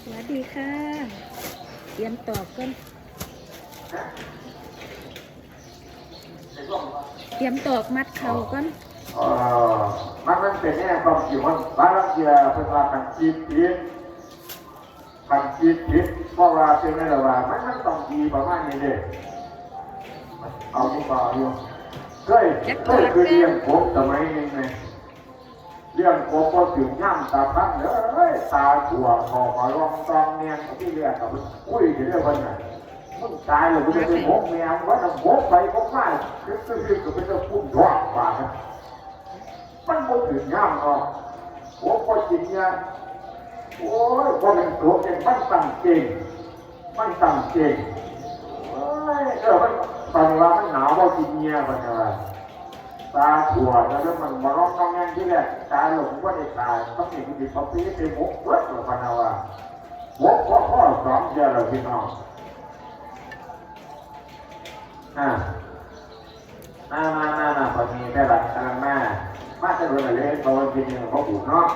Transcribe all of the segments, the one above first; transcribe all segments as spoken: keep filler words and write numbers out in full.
สวัสดีค่ะ เตรียมตอกก่อน เตรียมตอกมัดเข่าก่อน เอ่อมันมันเป็นแนวความคิดของบางเทื่อเพิ่นว่าคันคิดผิดคันคิดผิด เพราะว่าเป็นแนวว่ามันมันต้องดีประมาณนี้เด้เอานี่ก็เอาอยู่เคยเคยคือเลี้ยงกบสมัยหนึ่งไง เลี้ยงกบพอถึงย่ำตาพังเลยตาถั่วคอมาลองตองเนียนที่เรียกกับอุ้ยจะเรียกว่าไงมึงตายเลยมึงจะไปหมกแมวว่าจะหมกไปหมกมาคือคือคือเป็นเจ้าพุ่มดอกบาดนะมันพอถึงย่ำเนาะโอ้พอกินเนี่ยโอ้ยพอเป็นตัวเป็นมันตั้งเก่งมันตั้งเก่งโอ้ยเออมันปันว่ามันหนาวพอกินเนี่ยปันว่า ตาถั่วแล้วมันมาร้องน้องแง่ที่แรกตาหลงว่าได้ตายต้องเห็นดิบเอาปีไปหมกเวิร์ดหรือพนาวาหมกพ่อพ่อสองเดือนแล้วพี่น้องอ่ามามามามาพอมีได้หลักกำลังมามาจะโดนอะไรเขาเป็นยังไงเขาบุกเนาะ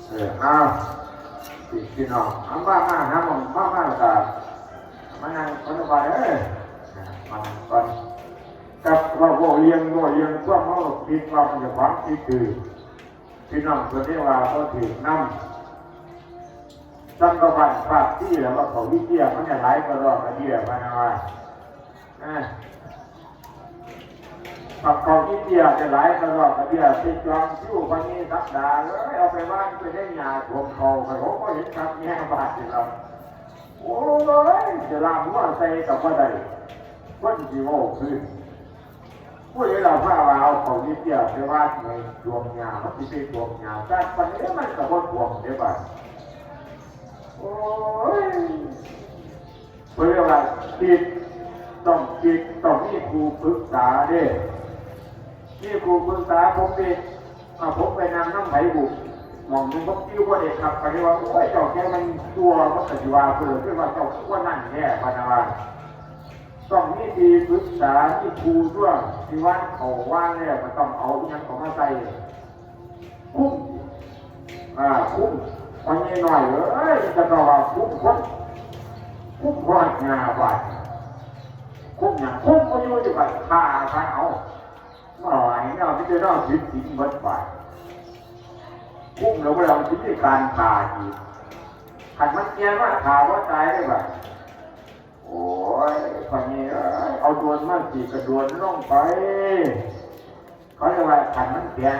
เออเอาพี่น้องเอามามาหาหมองมามาแล้วก็มานั่งคนละวันเออมานั่งก่อน กับว่าโวเลียงโวเลียงพวกเขาคิดว่ามันจะความคิดคือพี่น้องคนที่ว่าเขาถือนำสังกบันภาคที่แล้วว่าเขาวิเทียมันเนี่ยหลายกระรอกกระเดียมานะว่าอ่าปากเขาวิเทียจะหลายกระรอกกระเดียไปจองคิววันนี้สัปดาห์เลยเอาไปว่างไปได้หยาดวงเขาเขาก็เห็นครับเนี่ยบาดเจ็บเราโอ้ยจะลามหัวใส่กับว่าใดคนที่โอ้คือ ผู้ใดเราพาว่าเอาของนิดเดียวไปวาดในดวงยามันสิเป็นดวงยาจากปันนี้มันก็บ่ดวงได้บัดโอ้ยเพิ่นเรียกว่าคิดต้องคิดต้องมีครูปรึกษาเด้มีครูปรึกษาผมเป็นอ่าผมไปนั่งน้ำไผบุกหม่องหนึ่งผมติ้วบ่ได้ขับไปว่าโอ้ยเจ้าแกมันตัวมันก็สิว่าเพิ่นเรียกว่าเจ้าว่านั่นแท้พะนะว่า ต้องมีที่ปรึกษาที่ครูด้วยที่วัดเขาว่าแล้วก็ต้องเอาอิหยังเขามาใส่คุ้มอ่าคุ้มพอใหญ่หน่อยเอ้ยจะต้องว่าคุ้มคนคุ้มพอดงาบาดคุ้มหยังคุ้มก็อยู่ที่บัดพาพาเอามาหลายเนี่ยที่จะต้องสิบสิบเบิดบาดคุ้มแล้วเราที่มีการพาอีกขันมันแก่มาพาว่าตายได้บัด โอ้ยคนนี้เอ้ยเอาดวนมาสีกระดวนลงไป เขาเรียกว่าขันมันแข็ง